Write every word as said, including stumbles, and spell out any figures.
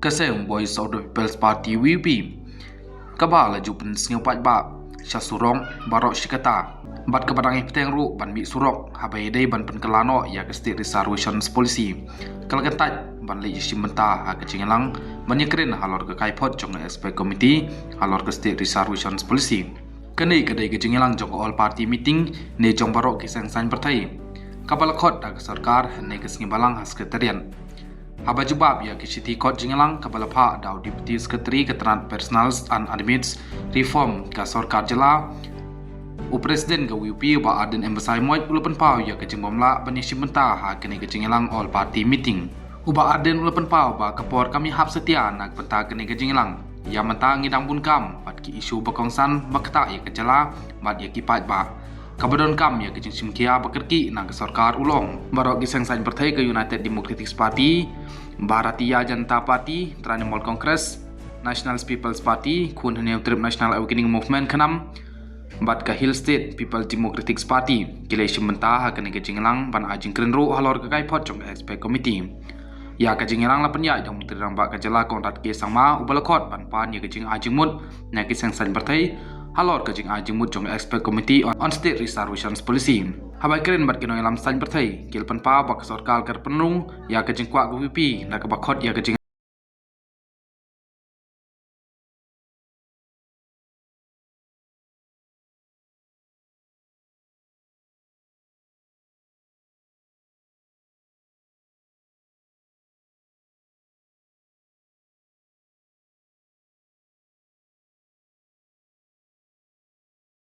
Ka seng Voice of the People's Party, V P, kaba la ju pynsngew paidbah sha surok baroh shi katta, bad kaba dang ïa bteng ruh ban mih surok haba ïadei ban pynkylla noh ïa ka State Reservations Policy, ka la kyntait ban leit ïashim bynta ha ka jingïalang ban ïakren halor ka kaiphod jong ka Expert Committee halor ka State Reservations Policy. Kane ka dei ka jingïalang jong ka All Party Meeting ne jong baroh ki seng saiñ pyrthei, kaba la khot da ka sorkar hynne ka sngi Balang ha Secretariat. Haba jubab ïa ki shithi khot jingïalang kaba la phah da u Deputy Secretary ka tnat Personnel and Administrative Reform ka sorkar jylla, u President ka V P, Bah Ardent M Basaiawmoit, u la pynpaw ïa ka jingbym lah ban ïashim bynta ha kane ka jingïalang All Party Meeting. U Bah Ardent u la pynpaw ba ka por kam ïahap satia na ka bynta kane ka jingïalang. Ïa mynta ngi dang bun kam bad ki issue ba kongsan ba ktah ïa ka jylla bad ïa ki paidbah. Kaba donkam ïa ka jingshim khia ba kyrkieh na ka sorkar, u la ong. Baroh ki seng saiñ pyrthei, ka United Democratic Party, Bharatiya Janata Party, Trinamool Congress, National People's Party, Khun Hynñiewtrep National Awakening Movement, KHNAM, bad ka Hill State People's Democratic Party, ki la ïashim bynta ha kane ka jingïalang ban ai jingkren ruh halor ka kaiphod jong ka Expert Committee. Ïa ka jingïalang la pynïaid da u Myntri Rangbah ka jylla, Conrad K Sangma, uba la khot ban pan ïa ka jingai jingmut na ki seng saiñ pyrthei halor ka jingai jingmut jong ka Expert Committee on, on State Reservations Policy. Haba ïakren bad ki nongïalam saiñ pyrthei, ki la pynpaw ba ka sorkar ka pynrung ïa ka jingkwah ka V P da kaba khot ïa ka jing